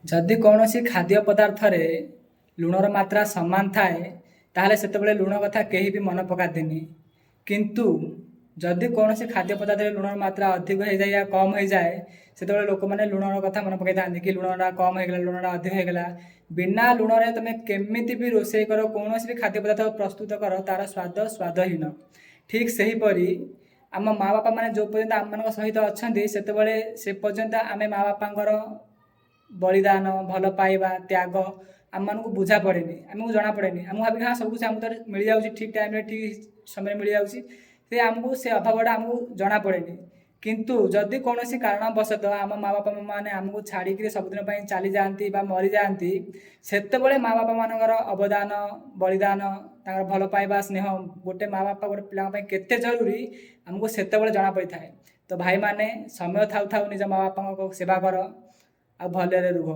ଯଦି କୌଣସି ଖାଦ୍ୟ ପଦାର୍ଥରେ ଲୁଣର ମାତ୍ରା ସମାନ ଥାଏ, ତାହେଲେ ସେତେବେଳେ ଲୁଣ କଥା କେହି ବି ମନେ ପକାନ୍ତିନି। କିନ୍ତୁ ଯଦି କୌଣସି ଖାଦ୍ୟ ପଦାର୍ଥରେ ଲୁଣର ମାତ୍ରା ଅଧିକ ହେଇଯାଏ ୟା କମ୍ ହେଇଯାଏ, ସେତେବେଳେ ଲୋକମାନେ ଲୁଣର କଥା ମନେ ପକାଇଥାନ୍ତି କି ଲୁଣଟା କମ୍ ହେଇଗଲା, ଲୁଣଟା ଅଧିକ ହେଇଗଲା। ବିନା ଲୁଣରେ ତୁମେ କେମିତି ବି ରୋଷେଇ କର, କୌଣସି ବି ଖାଦ୍ୟ ପଦାର୍ଥ ପ୍ରସ୍ତୁତ କର, ତା'ର ସ୍ୱାଦ ସ୍ୱାଦହୀନ। ଠିକ୍ ସେହିପରି ଆମ ମା' ବାପାମାନେ ଯେଉଁ ପର୍ଯ୍ୟନ୍ତ ଆମମାନଙ୍କ ସହିତ ଅଛନ୍ତି, ସେତେବେଳେ ସେ ପର୍ଯ୍ୟନ୍ତ ଆମେ ମା' ବାପାଙ୍କର ବଳିଦାନ, ଭଲ ପାଇବା, ତ୍ୟାଗ ଆମମାନଙ୍କୁ ବୁଝା ପଡ଼େନି, ଆମକୁ ଜଣା ପଡ଼େନି। ଆମକୁ ଭାବିକି ହଁ, ସବୁ କିଛି ଆମକୁ ତ ମିଳିଯାଉଛି, ଠିକ୍ ଟାଇମ୍ରେ, ଠିକ୍ ସମୟରେ ମିଳିଯାଉଛି। ସେ ଆମକୁ ସେ ଅଭାବଟା ଆମକୁ ଜଣା ପଡ଼େନି। କିନ୍ତୁ ଯଦି କୌଣସି କାରଣବଶତଃ ଆମ ମା' ବାପା ମାନେ ଆମକୁ ଛାଡ଼ିକିରି ସବୁଦିନ ପାଇଁ ଚାଲିଯାଆନ୍ତି ବା ମରିଯାଆନ୍ତି, ସେତେବେଳେ ମା' ବାପାମାନଙ୍କର ଅବଦାନ, ବଳିଦାନ, ତାଙ୍କର ଭଲ ପାଇବା, ସ୍ନେହ, ଗୋଟେ ମା' ବାପା ଗୋଟେ ପିଲାଙ୍କ ପାଇଁ କେତେ ଜରୁରୀ, ଆମକୁ ସେତେବେଳେ ଜଣା ପଡ଼ିଥାଏ। ତ ଭାଇମାନେ, ସମୟ ଥାଉ ଥାଉ ନିଜ ମା' ବାପାଙ୍କ ସେବା କର ଆଉ ଭଲରେ ରୁହ।